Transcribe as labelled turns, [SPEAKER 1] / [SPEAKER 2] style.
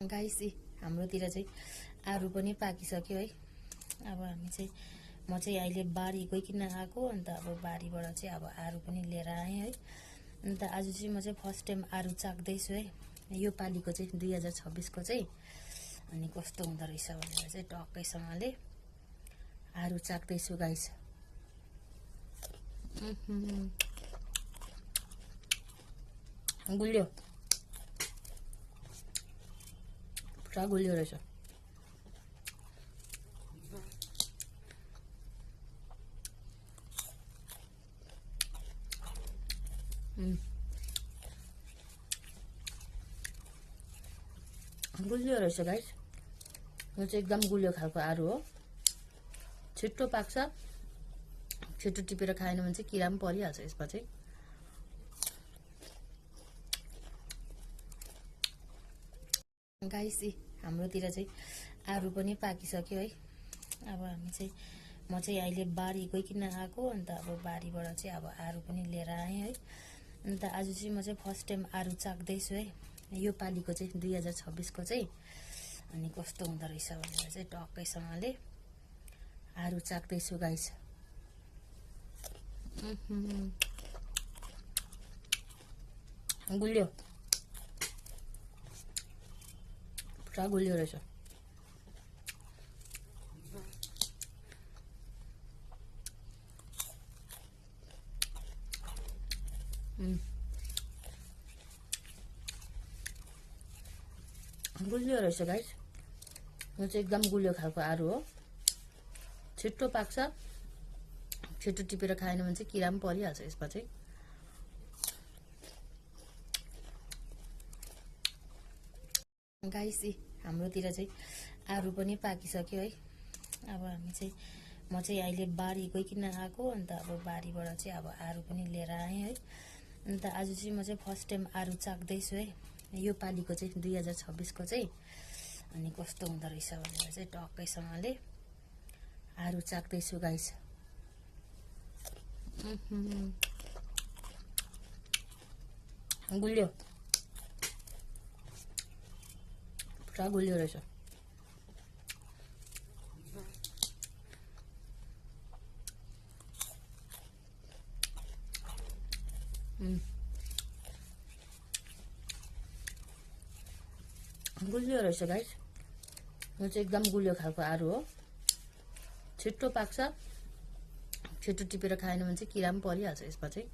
[SPEAKER 1] Guys हाम्रोतिर चाहिँ आरु पनि पाकिसक्यो है। अब हामी चाहिँ म चाहिँ अहिले बारी गइकिन आएको, अन्त अब बारीबाट चाहिँ अब आरु पनि लिएर आएँ है। अन्त आज चाहिँ म चाहिँ फर्स्ट टाइम आरु चाख्दैछु है, यो पालिको चाहिँ 2026 को चाहिँ। अनि कस्तो हुँदो रहेछ भनेर चाहिँ टक्कैसँगले आरु चाख्दैछु गाइस। गुलियो पुरा गुलियो रहेछ। गुलियो रहेछ गाइस। यो चाहिँ एकदम गुलियो खालको आरु हो, छिट्टो पाक्छ। छिट्टो टिपेर खाएन भने चाहिँ किरा पनि परिहाल्छ यसमा चाहिँ। गाइस हाम्रोतिर चाहिँ आरु पनि पाकिसक्यो है। अब हामी चाहिँ म चाहिँ अहिले बारी गइकिन आएको, अन्त अब बारीबाट चाहिँ अब आरु पनि लिएर आएँ है। अन्त आज चाहिँ म चाहिँ फर्स्ट टाइम आरु चाख्दैछु है, यो पालिको चाहिँ 2026 को चाहिँ। अनि कस्तो हुँदो रहेछ भनेर चाहिँ टक्कैसँगले आरु चाख्दैछु गाइस। गुलियो पुरा गुलियो रहेछ। गुलियो रहेछ गाइस। यो चाहिँ एकदम गुलियो खालको आरु हो, छिट्टो पाक्छ। छिट्टो टिपेर खाएन भने चाहिँ किरा पनि परिहाल्छ यसमा चाहिँ। गाइस हाम्रोतिर चाहिँ आरु पनि पाकिसक्यो है। अब हामी चाहिँ म चाहिँ अहिले बारी गइकिन आएको, अन्त अब बारीबाट चाहिँ अब आरु पनि लिएर आएँ है। अन्त आज चाहिँ म चाहिँ फर्स्ट टाइम आरु चाख्दैछु है, यो पालिको चाहिँ 2026 को चाहिँ। अनि कस्तो हुँदो रहेछ भनेर चाहिँ टक्कैसँगले आरु चाख्दैछु गाइस। गुलियो पुरा गुलियो रहेछ। गुलियो रहेछ गाइस। यो चाहिँ एकदम गुलियो खालको आरु हो, छिट्टो पाक्छ। छिट्टो टिपेर खाएन भने चाहिँ किरा पनि परिहाल्छ यसमा चाहिँ।